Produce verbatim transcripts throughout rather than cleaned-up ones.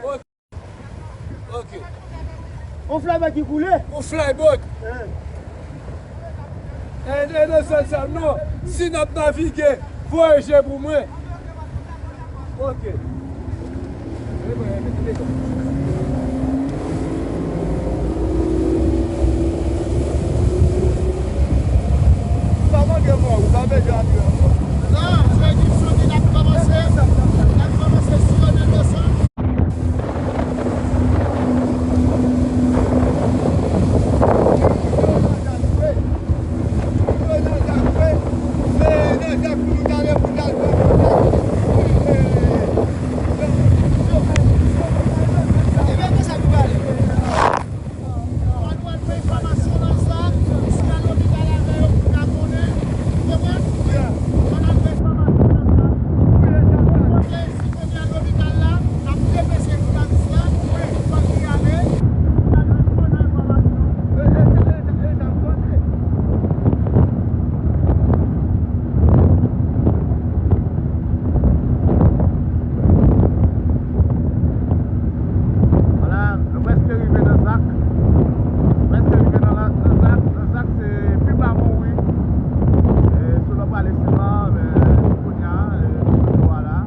Ok. Ok. On flyboat ki koule? On flyboat. Eh. E, e nan zòn sa, non. Si n ap navige, voye je pou mwen. Ok. Sa manke mò, ou pa bezwen antre ankò. Non, se di sou ki n ap kòmanse, n ap kòmanse siyone leson. Vwala, nou prèske rive nan Zak. Prèske rive nan, nan Zak. Nan Zak, se pi ba Mont Rouge. E, sou lè w prale Silma, men, kounye a, e, nou sou bò a la.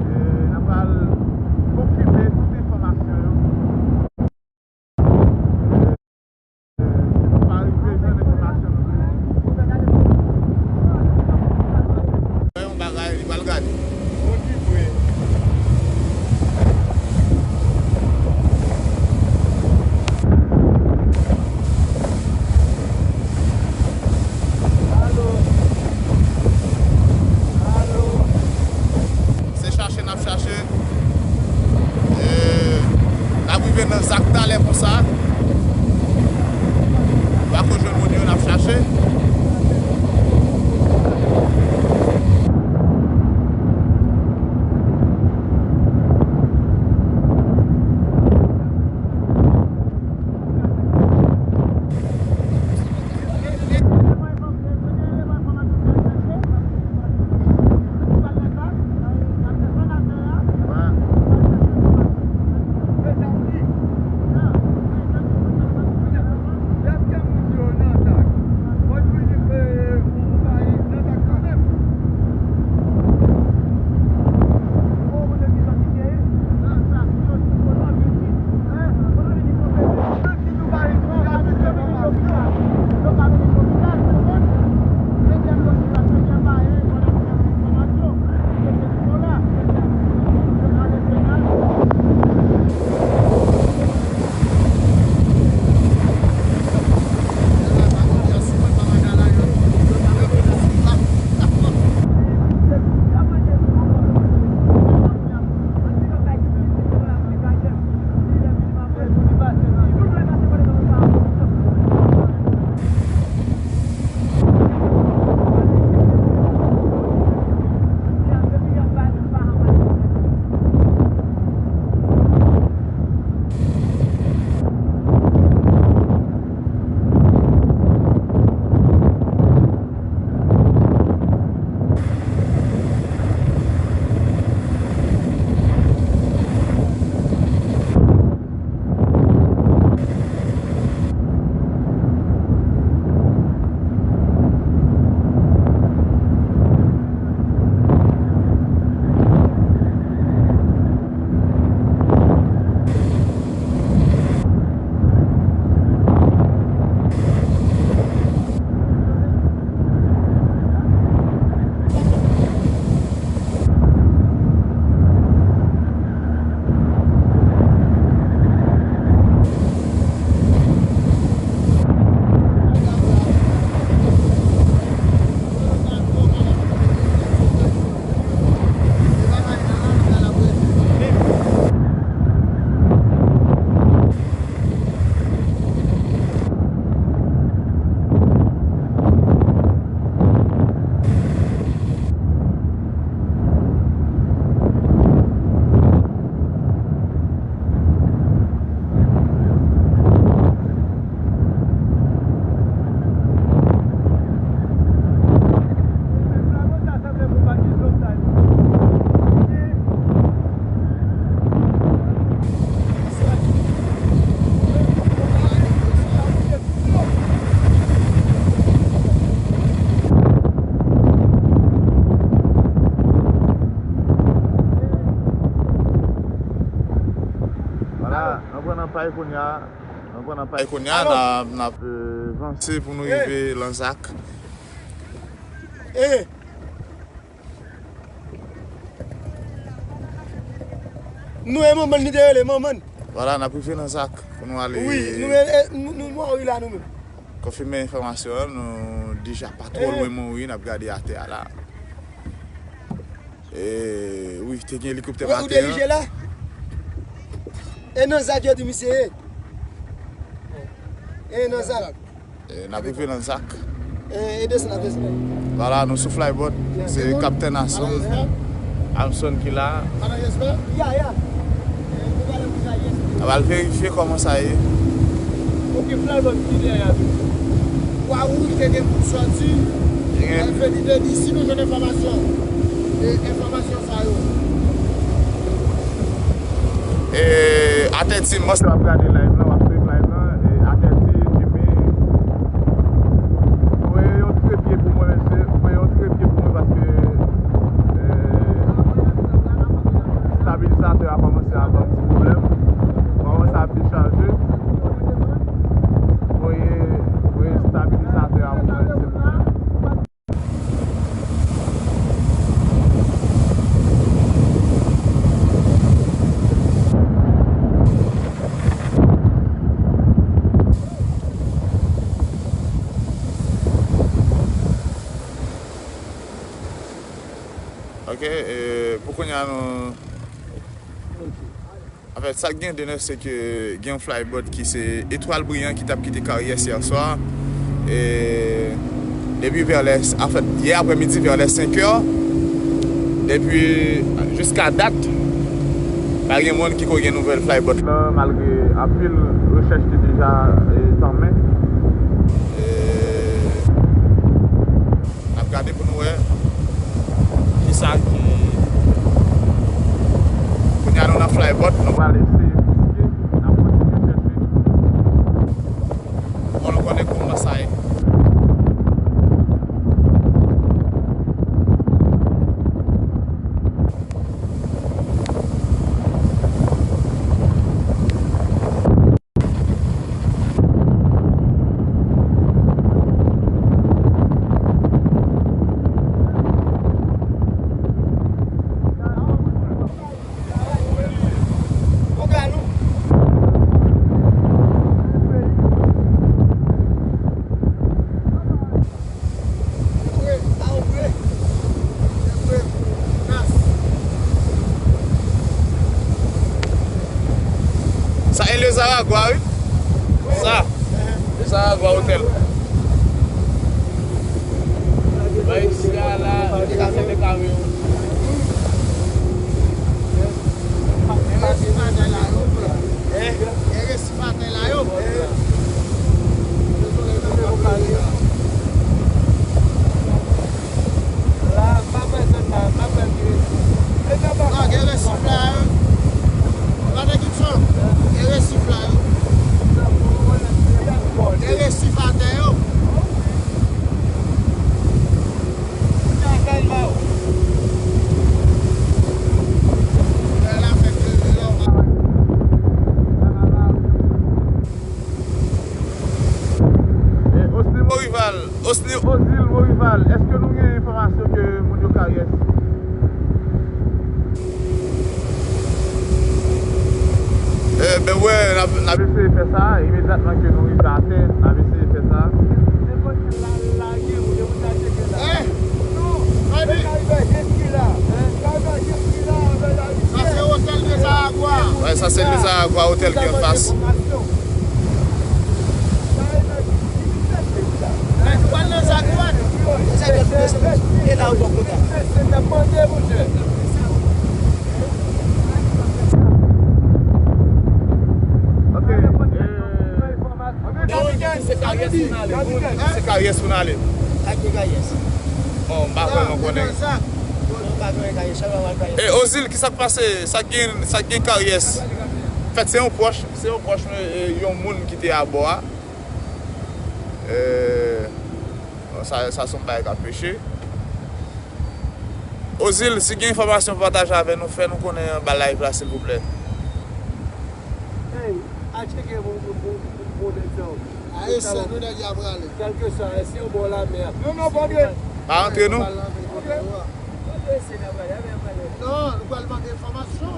E, n ap pral konfime tout enfòmasyon yo. Si nou pa rive jwenn enfòmasyon nou vle. Fè yon bagay, li pral gade. Bon, ki vre. Alo. Alo. Se chache n ap chache. E, n ap rive nan Zak talè konsa. Pa ko jwenn moun yo, n ap chache. Pran nan pay kounye a, nou pran nan pay kounye a, n ap, n ap, euh, vanse pou nou rive Lanzak. Nou e manman li te rele manman. Vwala, n ap rive Lanzak pou nou ale. Wi, nou e, e, nou, nou, nou mouri la nou menm. Konfime enfòmasyon an, nou deja pa twò lwen Monwi, n ap gade atè a la. E, wi, te gen elikoptè maten an. Ou te rije la? E nan Zak yo di misye ye. E nan Zak. E, n ap rive nan Zak. E, e desann, ap desann. Vwala, nou sou flyboat. Se Kaptèn Ason, Armstrong ki la. Ya, ya. N ap al verifye kòman sa ye. Ok, flyboat ki dèyè a tou. Wa wouj te gen pou sòti. Te gen. L fè li te di, si nou jwenn enfòmasyon, e, enfòmasyon sa yo. E, Atè Team, mwen se w ap gade live lan, w ap swiv live lan, e, Atè Team, Jimmy, voye yon trepye pou mwen, mesye, voye yon trepye pou mwen paske, e, stabilizatè a kòmanse ap ban m ti pwoblèm, kòmanse ap dechaje, voye, voye stabilizatè a pou mwen, silvouplè. Ok, e, pou kounye a nou Anfèt, sa k gen de nèf, se ke gen yon flyboat ki se Etwal Briyan ki t ap kite Karyès yè swa. E depi vè lè, anfèt, yè aprèmidi vè lè senk è, depi jiska dat, pa gen moun ki ko gen nouvèl flyboat lan, malgre anpil rechèch te deja, e, tanmen. E, N ap gade pou nou wè kisa ki. Kounye a nou nan flyboat, nou pral eseye fiske, n ap kontinye chèche. Bon, nou konnen kòman sa ye. Sa e Le Zaragwa, wi. Sa, Le Zaragwa Hotel. Bay isi a la, se de kamyon. Hein? Atè la yo. La, pa fè zòn la, pa fè vye. Non, gen resif la yo. Pate Gibson, gen resif la yo. Gen resif atè yo. E, Osni Morival, Osni Ozil Morival, èske nou gen enfòmasyon ke moun yo Karyès? E, ben wè, n ap, n ap eseye fè sa, imedyatman ke nou rive atè, n ap eseye fè sa. Sa se otèl de Zaragwa. Wè, sa se Zaragwa otèl ki anfas. Men nou pral nan Zaragwa. E la ou bò kota. Ok. Se Karyès pou n ale. Se Karyès pou n ale. Sa ki Karyès? Bon, m pa kwè mwen konnen. Non, m pa konnen Karyès. Chak fwa m al Karyès. E Ozil, kisa k pase? Sa k gen, sa k gen Karyès? Anfèt, se yon pwòch, se yon pwòch, e, yon moun ki te abò a. E, bon, sa, sa se yon bagay k ap peche. Ozil, si gen enfòmasyon pou pataje avè nou, fè nou konnen anba live la, silvouplè. Hey. A tcheke pou, pou, pou, pou, pou nèg sa yo. Ayisyen, nou nèg y ap rale. Kèlkeswa, si yo bò lamè a. Non, non, pa antre. Pa antre, non? Non, nou pral mande enfòmasyon.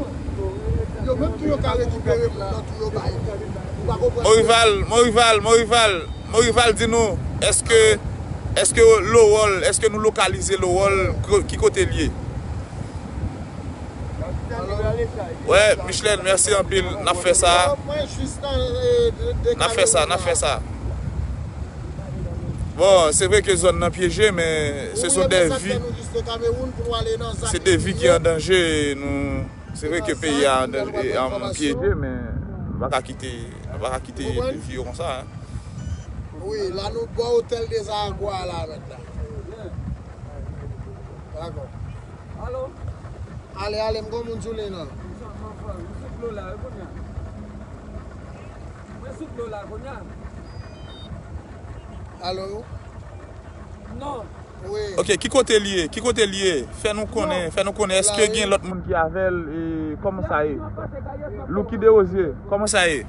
Yo menm tou yo ka rekipere moun nan tou yo bay. Nou pa konprann. Morival, Morival, Morival, Morival, di nou, èske, èske Lowòl, èske nou lokalize Lowòl, ko-, ki kote l ye? Wè, Micheline, mèsi anpil. N ap fè sa. N ap fè sa, n ap fè sa. Bon, se vre ke zòn nan pyeje, men se son dèvi. Se dèvi ki an danje. Nou, se vre ke peyi a an danje, an pyeje, men nou pa ka kite, nou pa ka kite dèvi yo konsa, hein. Wi, la nou bò Hotel des Aguas la mentnan. Dakò. Alo? Ale, ale, m gon moun sou liy nan. M sou, m sou, m sou dlo la, wi, kounye a. Mwen sou dlo la, kounye a. Alo? Non. Wi. Ok, ki kote l ye? Ki kote l ye? Fè nou konnen, fè nou konnen. Èske gen lòt moun ki avè l? E kòman sa ye? Louki Desrosiers, kòman sa ye?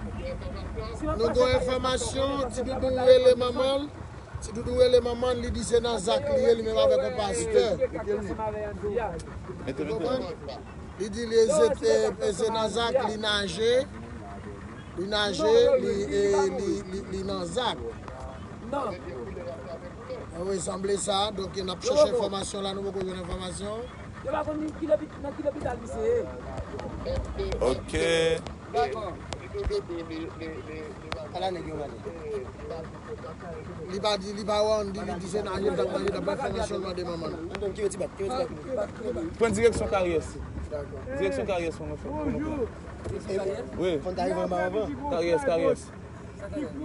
Nou gen enfòmasyon, Ti Doudou rele manman l. Ti Doudou rele manman l, li di se nan zak li ye, li menm avèk yon pastè. Ou konprann? Li di li se, e, se nan zak, li naje. Li naje, li, e, li, li, li nan zak. Wi, sanble sa. Donk, n ap chèche enfòmasyon la, nou poko jwenn enfòmasyon. Yo pa konn ki lopi-, nan ki lopital misye ye. Ok. Dakò. Ala nèg yo mande. Li pa di, li pa wè Andy, li di se nan, li t ap mande, t ap bay enfòmasyon, l mande manman l. Anton, ki yo ti bat, ki yo ti bat. Pran direksyon Karyès. Dakò. Direksyon Karyès pou nou fè, pou nou fè. Wi. Fò n ta rive anba anvan. Karyès, Karyès.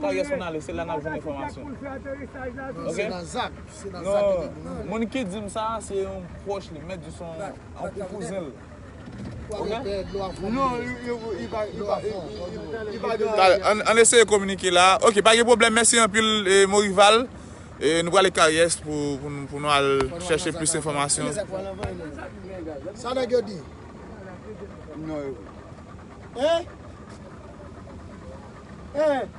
Karyès pou n ale, se la n ap jwenn enfòmasyon. Non, ok? Se nan zak, se nan zak. Non, moun ki di m sa, se yon pwòch li, mèt di se yon Yon kouzen l. Ok? Non, li, li, li pa, li pa, li, li, li pa de... Talè, ann, ann eseye kominike la. Ok, pa gen pwoblèm. Mèsi anpil, e, Morival. E nou prale Karyès pou, pou nou, pou nou al chèche plis enfòmasyon. Sa nèg yo di? Non, yo. Hein? Hein?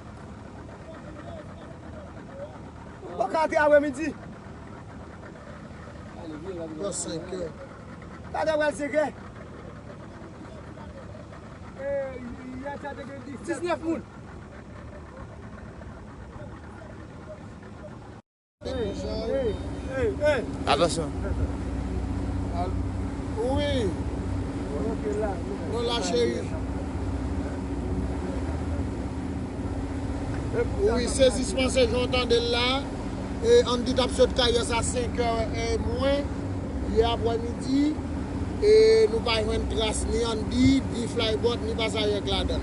Ou ka antre aprè midi? Bò senk è. Tande pral senk è. Diznèf moun. Atansyon. Wi. Non, la cheri. Wi, sezisman se jan w tande l la. E, Andy t ap sot Karyès a senk è, e, mwen, yè aprèmidi. E, nou pa jwenn tras ni Andy, ni Flybot, ni pasaje k ladan l.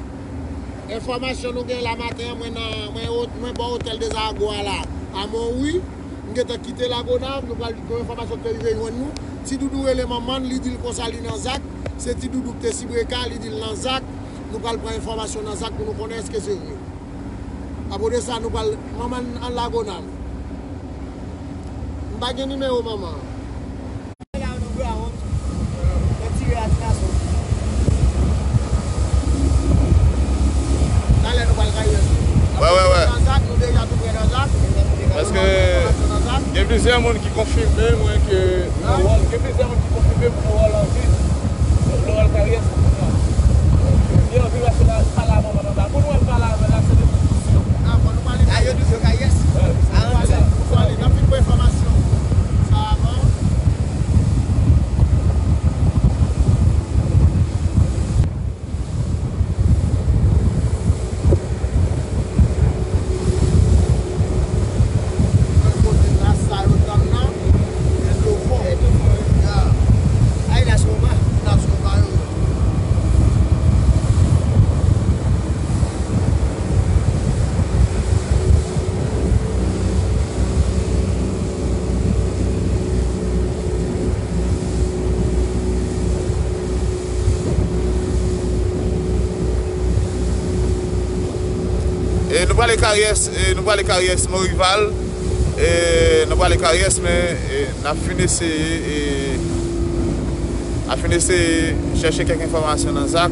Enfòmasyon nou gen la maten an, mwen nan, mwen o-, mwen bò Hotel des Aguas la, a Monwi. M gentan kite Lagonav, nou pral gen enfòmasyon ki te rive jwenn nou. Ti Doudou rele manman l, li di l konsa li nan zak. Se Ti Doudou ki te Sibreka, li di l nan zak. Nou pral pran enfòmasyon nan zak pou nou konnen èske se vre. Apre de sa, nou pral, manman l an Lagonav. M pa gen nimewo manman an. Wè, wè, wè. Paske gen plizyè moun ki konfime mwen ke Lowòl, gen plizyè moun ki konfime pou Lowòl anvi, Lowòl Karyès. Li anvi pase la, pale a manman l anba. Pou nou wè m pale avè l, se de diskusyon. A, yo di yo Karyès. Wè. N ap vin pou enfòmasyon. Sa avan. E nou prale Karyès, e nou prale Karyès Morival. E nou prale Karyès, men, e, n ap fin eseye, e, n ap fin eseye chèche kèk enfòmasyon nan zak.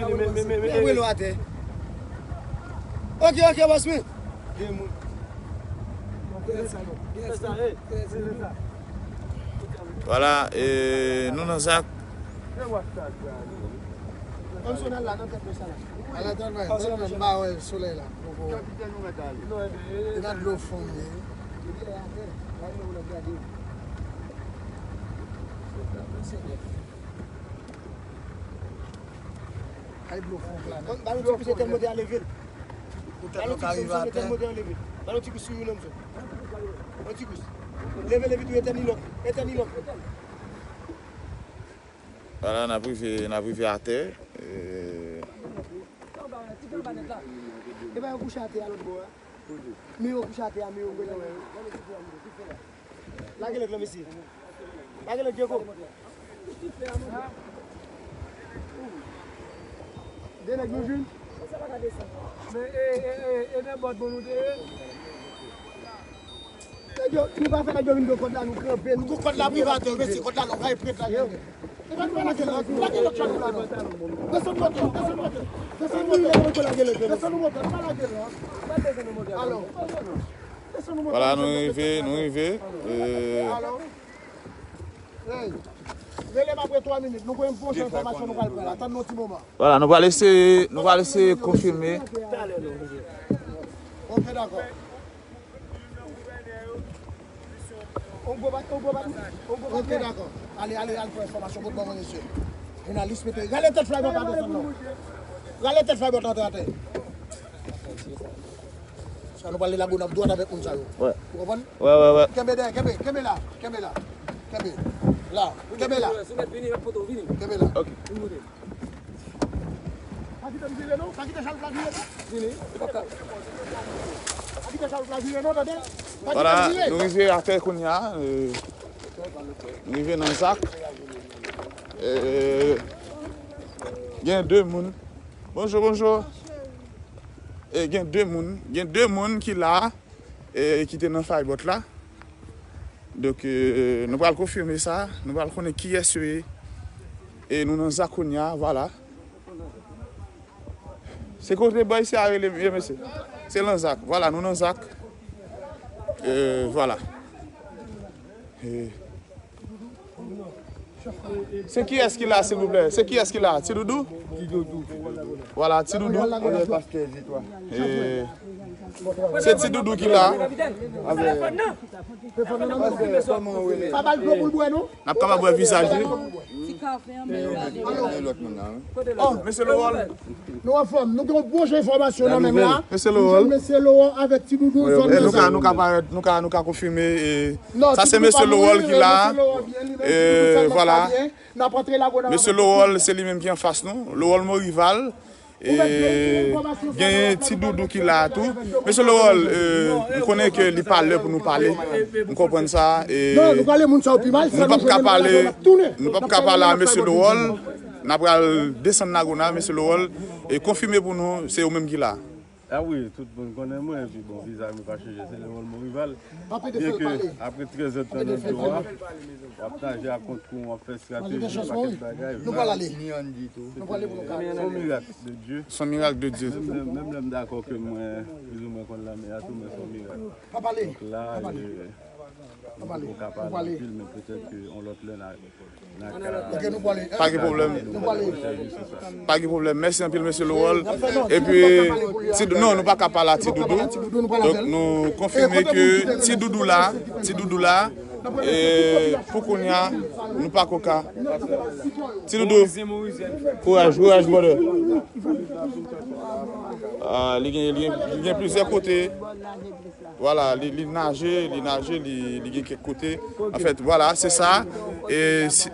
vini, men, men, men, men. Mwen wè l atè. Ok, ok, bòs mwen. Vwala, e, nou nan Zak. An sonal la, nan tèt mwen sa la. Ala tèlman, tèlman m pa wè solèy la. Poko. E nan dlo fon m ye. Ay dlo fon la. Ba nou ti kous etèn mote a leve l. Ba nou ti kous etèn mote a leve l. Ba nou ti kous sou youn nan zòn. Yon ti kous. Leve, leve tou, etèn li lòk. Etèn li lòk. Vwala, n ap rive, n ap rive atè. E, e ba yo kouche atè a lòt bò a. Men yo kouche atè a, men yo mwen wè yo. Lage lòt la, mesye. Lage lòt, Djeko. De nèg nou jwenn. Men, e, e, e, e nan bòt bon nou te ye. Nèg yo, nou pa fè nèg yo vin pran kòd la, nou kanpe, nou pran kòd la prive atè, mesye, kòd la lòk, ay prèt la, gen. E pa nou pa lage la, nou lage lòt chan nou la, non. Desann moto, desann moto, desann moto, desann moto, nou pa lage la. Alò, desann moto. Vwala, nou rive, nou rive. E, alò, hey, rele m apre twa minit, nou gen bon jan enfòmasyon nou pral pran la, tann nou ti moman. Vwala, nou pral eseye, nou pral eseye konfime. Ok, dakò. Ok, dakò. Ale, ale, al pran enfòmasyon, kot bon mesye. Jounalis, mete, rale tèt Flaybot la desann non. Rale tèt Flaybot la atè. Sa nou pral Lagonav dwat avèk moun sa yo. Wè. Ou konprann? Wè, wè, wè. Kenbe dèyè, kenbe, kenbe la, kenbe la. Kenbe. La, kenbe la. Kenbe la. Ok. Pa kite m vire non, pa kite chaloup la vire non. Vini, e pa ka. Pa kite chaloup la vire non, tande. Pa kite m vire. Vwala, nou rive atè kounye a, e, nou rive nan Zak. E, gen de moun. Bonjou, bonjou. E, gen de moun, gen de moun ki la, e, ki te nan Flaybot la. Donk, e, nou pral konfime sa, nou pral konnen kiyès yo ye. E nou nan Zak kounye a, vwala. Se kote bòy sa a rele, ye, mesye. Se nan Zak, vwala, nou nan Zak. E, vwala. E, se kiyès ki la, silvouplè? Se kiyès ki la? Ti Doudou? Ti Doudou. Vwala, Ti Doudou. Pastè Zitwa. E, se Ti Doudou ki la. Pastè, kòman ou rele? Pa ba l dlo pou l bwè, non? N ap kapab wè vizaj li. Oh, mesye Lowol. Nou anfòm, nou gen yon bon jan enfòmasyon nan men la. Mesye Lowol. Mesye Lowol avèk Ti Doudou, zòn nan. Nou ka, nou ka parèt, nou ka, nou ka konfime, e, sa se mesye Lowol ki la. E, vwala. Mesye Lowol, se li menm ki anfas nou. Lowol Morival. E, genyen Ti Doudou ki la tou. Mesye Lowol, e, m konnen ke li pa lè pou nou pale. M konprann sa. E, nou p ap ka pale, nou p ap ka pale a mesye Lowol. N ap pral desann Lagonav, mesye Lowol. E konfime pou nou, se ou menm ki la. Ah wi, tout moun konnen mwen, epi bon, vizaj mwen pa chanje, se Leroy Morival. Byenke apre trèz èdtan nan biro a, w ap naje ak kont kou, w ap fè estrateji, pakèt bagay. Se yon mirak de Dye. Se yon mirak de Dye. Menm lè, menm lè m dakò ke mwen plizoumwen konn lanmè a tou, men se yon mirak. Donk la, nou pa ka pale anpil, men petèt ke yon lòt lè n a Pa gen pwoblèm. Pa gen pwoblèm. Mèsi anpil, mesye Lowol. Epi, ti, non, nou pa ka pale a Ti Doudou. Donk, nou konfime ke Ti Doudou la, Ti Doudou la, e, pou kounye a, nou pa ko ka. Ti Doudou, kouraj, kouraj, brother. Ah, li gen, li gen, li gen plizyè kote. Vwala, li, li naje, li naje, li, li gen kèk kote. Anfèt, vwala, se sa. E si,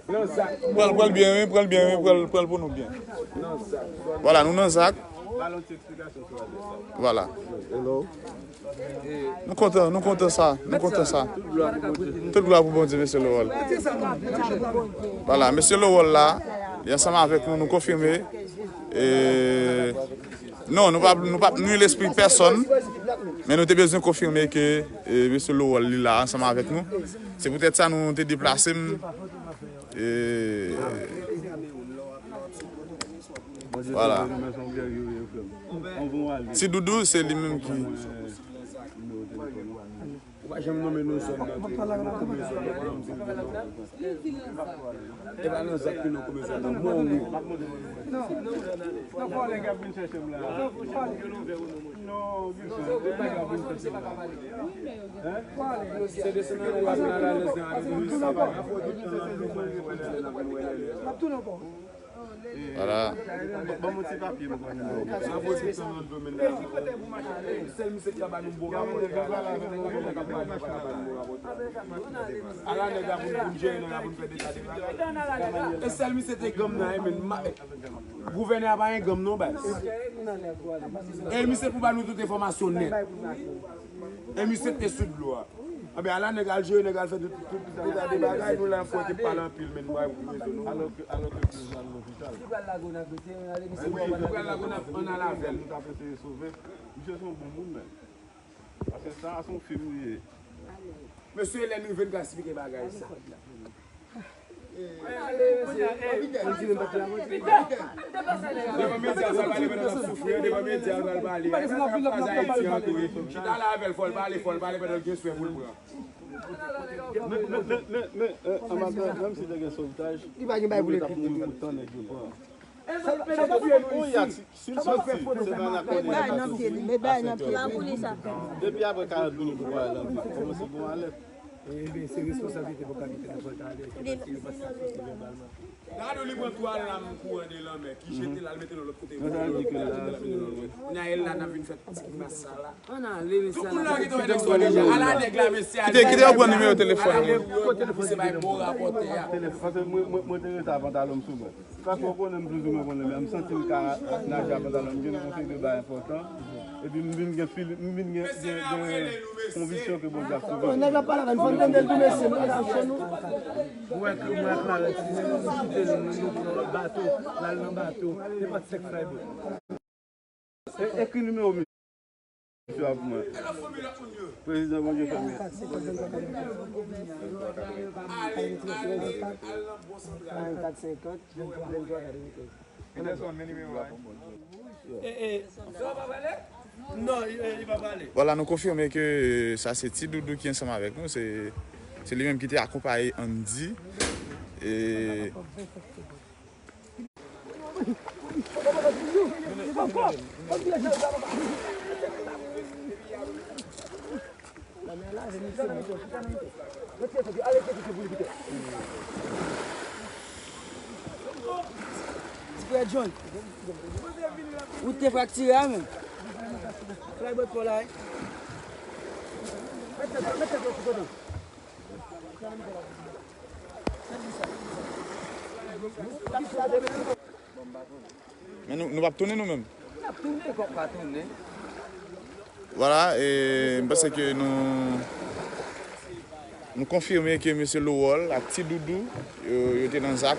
pran l, pran l byen, wi, pran l byen, wi, pran l, pran l pou nou byen. Vwala, nou nan Zak. Vwala. Nou kontan, nou kontan sa, nou kontan sa. Tout glwa pou Bondye, mesye Lowol. Vwala, mesye Lowol la, li ansanm avèk nou, nou konfime. E, non, nou p ap, nou p ap nui lespri pèsòn, men nou te bezwen konfime ke, e, mesye Lowol, li la ansanm avèk nou. Se poutèt sa nou te deplase m. E, vwala. Ti Doudou, se li menm ki Ou pa janm nonmen non zòn nan tou, non, konbyen zòn nan, non, m di l non. E pa nan Zak ki non, konbyen zòn nan, Mòn, wi. Se desann nan nou ap nan la lèzan avèk nou. Vwala. Ban m yon ti papye m konn. Sèl misye ki ka ba nou bon rapò. Ala nèg la pou n, pou n jere nèg la pou n fè deta de bagay. E sèl misye te ganm nan, e men ma, gouvènè a pa gen ganm non, baz. E misye pou ba nou tout enfòmasyon nèt. E misye te sou dlo a. Anben, ala nèg al jere, nèg al fè tout, tout, tout deta de bagay, nou la fò te pale anpil, men nou pa pou rezo nou. Alò ke, alò ke Cruz al lopital. Wi, nou pral la, nou ap, ann al avè l. Nou t ap eseye sove. Misye se yon bon moun, men. Paske sa, se yon fim li ye. Mesye, lè n rive, n ka esplike bagay sa. Devan medya, sa pale pandan l ap soufri, devan medya, sa pale. Pase Ayiti an tou, wi. Chita la avè l, fò l pale, fò l pale pandan l gen swen pou l pran. Men, men, men, men, men, e, anba, menm si te gen sovtaj, li pa gen bay pou l ekri. Moun t ap mouri pou tan nèg yo pran. Sa, sa pa fè nou isi. Si l soti, se nan lapriyè li ta soti. Met bay nan pye li, met bay nan pye li. Depi apre karant minit, ou wè l antre. Kòmanse gon alèt. Ebyen, se responsablite pou kapitèn nan fò l ta alète, paske yo pa t ka soti vèbalman. Gade w, li pran twa lam kouran de lanmè, ki jete l al mete nan lòt kote. Kounye a, e la n ap vin fè ti grimas sa la. Ann ale, mesye. Tout moun la ki te wè nèg sa deja. Ala nèg la, mesye. Kite, kite yo pran nimewo telefòn li. Misye bay bon rapòtè a. Paske mwen, mwen, mwen te rete a pantalon m sou mwen. Paske w konnen m plizoumwen konnen, men m santi m ka naje a pantalon m, m gen yon seri de bagay enpòtan. Epi m vin gen fil, m vin gen, gen, gen konviksyon ke Bondye ap sove m. Nèg la pale avè n, fò n tande l tou, mesye, nou pa ka fè nou. Mwen, mwen, Clarence, nou kite l, nou, nou pran bato, l al nan bato, se pa sèk sa e bon. E, ekri nimewo misye a pou mwen. Prezidan, Bondye fè m. Vwala, nou konfime ke sa se Ti Doudou ki ansanm avèk nou. Se, se li menm ki te akonpaye Andy. E, Ti frè John, wout te fraktire a menm. Fly bòt pò la, wi. Men nou, nou p ap tounen nou menm. N ap tounen, kòk pa tounen. Vwala, e m panse ke nou, nou konfime ke mesye Lowol ak Ti Doudou, yo, yo te nan Zak.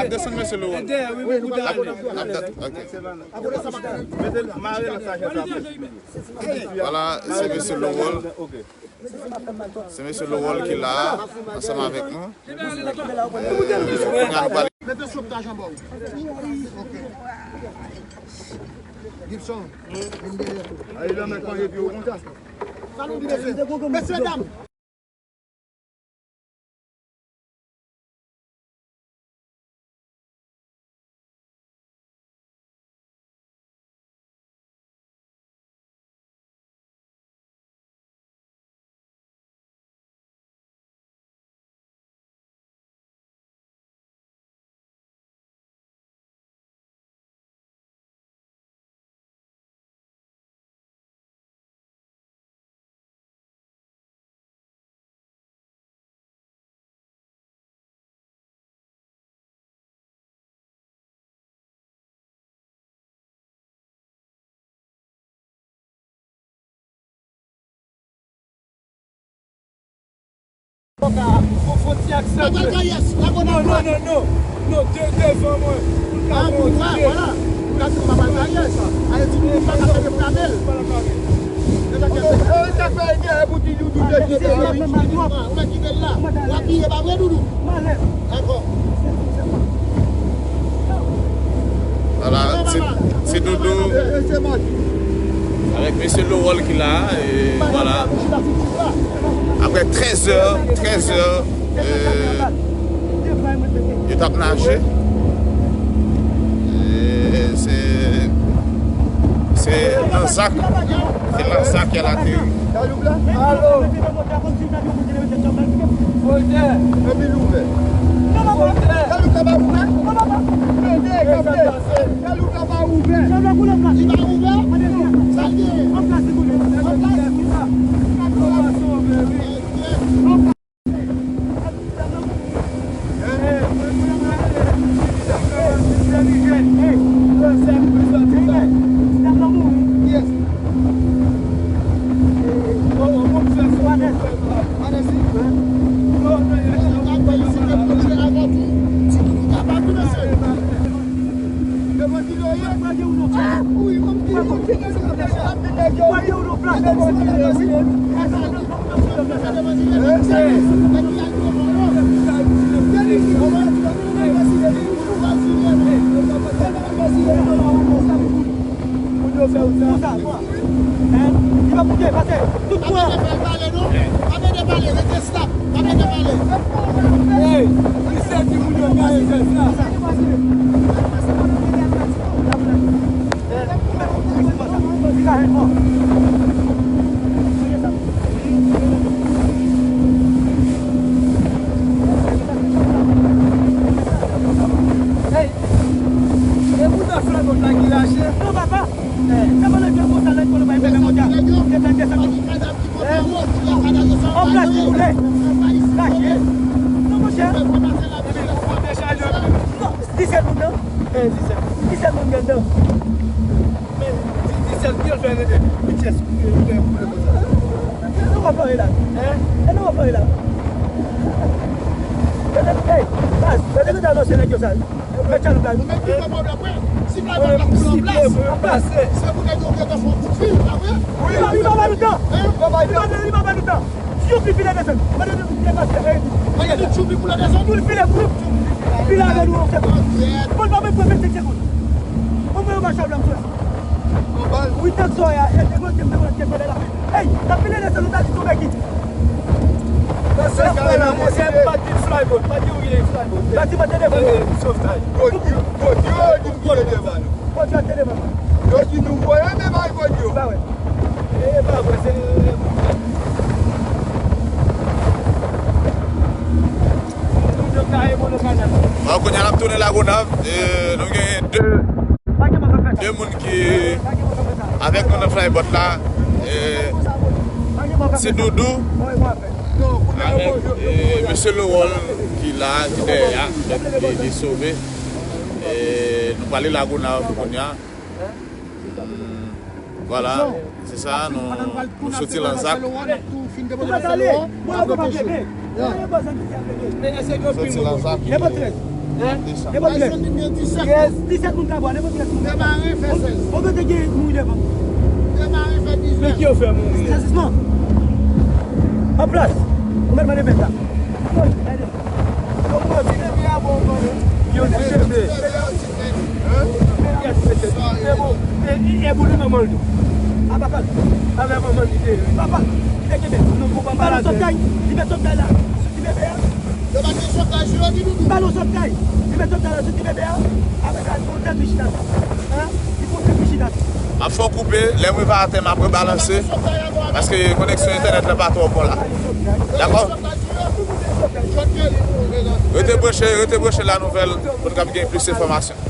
ap desann mesye Lowell. N ap, n ap, ok. Vwala, se mesye Lowell. Se mesye Lowell ki la a, ansanm avèk nou. Kounye a nou pale. Mete sou otaj anba w. Ok. Gibson, vin dèyè tou. Ay, la, men, panye pye w konsa. Sa nou di, mesye? Mesye, dam. Fò ka, fò, fò ti aksè. Papa Kayès, la konn non, non, non, non, non, de, devan mwen, pou l ka pran yon ti pe. Vwala, pou l ka di papa Kayès. Ale di nou pa ka frape l. Yo ta kèt. E, sa fè gen pou ti Doudou de jete a, wi. Ou mèt kite l la. W ap pire, pa vre, Doudou? Dakò. Vwala, se, se Doudou avèk mesye Lowell ki la, e vwala. Apre trèz è, trèz è, e, yo t ap naje. E se, se nan zak, se nan zak y al ateri. Galoup la? Alo! Voltè! Epi l ouvè. Voltè! Galoup la pa ouvè? Tande, tande! Galoup la pa ouvè! Li pa ouvè? Sa l genyen? Anplas li koule. Anplas? Anplas. Anplas. Moun yo fè ou sa. Konsa, bon. Hein? Li pa pou pase tout mwa. Pa mete bal pale, non. Pa mete pale, rete stop. Pa mete pale. Hey, li sèvi moun yo gaye fè sa. Hey, e bouda flè bòt la ki rache. Non, papa. Eh, se pa nèg yo konsa, nèg yo pa fè menm konsa. Se fè desann. Eh, an plas ki boule. Rache. Non, monchè. Non, disèt moun nan. Eh, disèt. Disèt moun gen dan. Men, di, disèt, ki yo fè rete? Pityès, ki yo fè boule konsa? E nou w ap pale la. Hein? E nou w ap pale la. Gade, hey, baz, gade ki ta anonse nèg yo sa. Mèt chalot la. Nou menm ki fè pwoblèm, wi. Si pa yon plas pou yon plas, se pou nèg yo gentan fè yon kout fil, pa vre? Wi, li pa, li pa ba nou tan. Hein? Li pa, li pa ba nou tan. Tchoupi file desann. Mande nou file pase, eh, mande nou tchoupi pou la desann. Pou l file, pou l file avè nou, se bon. Bon, pa menm pran vennsenk segonn. Bon, mwen, yo ba chalot la, m sou la. Wi, tank sa a, e, e, e, e, e, e, e, la. Hey, t ap file desann, nou ta di tonbe ki. Nan se kay la, monchè, pa di flyboat, pa di ou ye flyboat. Batiman te devan. Eh, sovtaj. Gwo dyo, gwo dyo, di m ki te devan nou. Gwo dyo te devan nou. Yo di nou voye, men bay gwo dyo. Ba wè. E pa vre, se moun yo kay, moun yo kay. Bon, kounye a n ap tounen Lagonav, e, nou gen de, de moun ki avèk nou nan flyboat la, e, Ti Doudou avèk, e, mesye Lowol ki la, ki dèyè a, li, li sove. E, nou prale Lagonav kounye a. Hmm, vwala, se sa, nou, nou soti Lanzak. Soti Lanzak, nou desann. Nenpòt trèz. Nenpòt trèz. Trèz, disèt moun ka bwè, nenpòt trèz moun. Demare fè sèz. Ou gentan gen mouri devan. Demare fè diznèf. Men ki yo fè mouri? Sezisman. An plas. Ou mèt mande mèt la. Yo pran ti bebe a bon mwen. Yo ti bebe. Yes, mesye. E bon, e, e, e bon, li manman l tou. A papa l. Avè manman l li te ye. Papa l. Li te kenbe. Non, pou papa l. Li met sòt kay la sou ti bebe a. Yo pa gen sòt kay sou yo, Ti Doudou. Ba nou sòt kay. Li met sòt kay la sou ti bebe a. Apre sa, li fè yon tèt li chita. Hein? Li fè yon tèt li chita. M ap fè w koupe, lè m rive atè, m ap rebalanse. Paske koneksyon entènèt la pa twò bon la. Dakò? Rete branche, rete branche La Nouvelle pou n kab gen plis enfòmasyon.